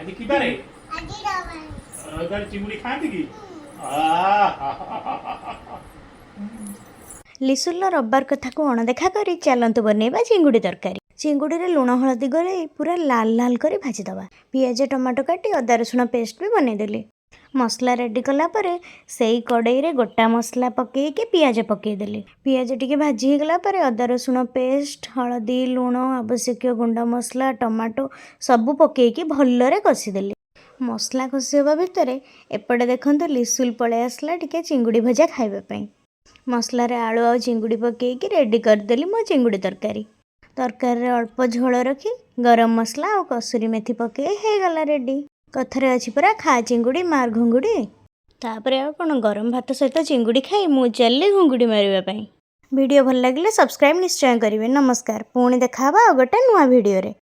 ଆଜି କି ବାରେ? ଆଜି ରବିବାର। ରବିବାର ଚିଙ୍ଗୁଡ଼ି ଖାଆନ୍ତି କି? ଲିସୁଲର ରବିବାର କଥାକୁ ଅଣଦେଖା କରି ଚାଲନ୍ତୁ ବନେଇବା ଚିଙ୍ଗୁଡ଼ି ତରକାରୀ। ଚିଙ୍ଗୁଡ଼ିରେ ଲୁଣ ହଳଦୀ ଗୋଳେଇ ପୁରା ଲାଲ ଲାଲ କରି ଭାଜିଦେବା। ପିଆଜ, ଟମାଟୋ କାଟି ଅଦା ରସୁଣ ପେଷ୍ଟ ବି ବନେଇଦେଲି। ମସଲା ରେଡ଼ି କଲା ପରେ ସେଇ କଡ଼େଇରେ ଗୋଟା ମସଲା ପକେଇକି ପିଆଜ ପକେଇଦେଲି। ପିଆଜ ଟିକେ ଭାଜି ହେଇଗଲା ପରେ ଅଦା ରସୁଣ ପେଷ୍ଟ, ହଳଦୀ, ଲୁଣ, ଆବଶ୍ୟକୀୟ ଗୁଣ୍ଡ ମସଲା, ଟମାଟୋ ସବୁ ପକେଇକି ଭଲରେ କଷିଦେଲି। ମସଲା କଷି ହେବା ଭିତରେ ଏପଟେ ଦେଖନ୍ତୁ, ଲିସୁଲ ପଳେଇ ଆସିଲା ଟିକେ ଚିଙ୍ଗୁଡ଼ି ଭଜା ଖାଇବା ପାଇଁ। ମସଲାରେ ଆଳୁ ଆଉ ଚିଙ୍ଗୁଡ଼ି ପକେଇକି ରେଡ଼ି କରିଦେଲି ମୋ ଚିଙ୍ଗୁଡ଼ି ତରକାରୀ। ତରକାରୀରେ ଅଳ୍ପ ଝୋଳ ରଖି ଗରମ ମସଲା ଆଉ କସୁରୀ ମେଥି ପକେଇ ହେଇଗଲା ରେଡ଼ି। କଥାରେ ଅଛି ପରା, ଖା ଚିଙ୍ଗୁଡ଼ି ମାର ଘୁଙ୍ଗୁଡ଼ି। ତାପରେ ଆଉ କ'ଣ, ଗରମ ଭାତ ସହିତ ଚିଙ୍ଗୁଡ଼ି ଖାଇ ମୁଁ ଚାଲିଲି ଘୁଙ୍ଗୁଡ଼ି ମାରିବା ପାଇଁ। ଭିଡ଼ିଓ ଭଲ ଲାଗିଲେ ସବସ୍କ୍ରାଇବ୍ ନିଶ୍ଚୟ କରିବେ। ନମସ୍କାର, ପୁଣି ଦେଖା ହେବା ଆଉ ଗୋଟେ ନୂଆ ଭିଡ଼ିଓରେ।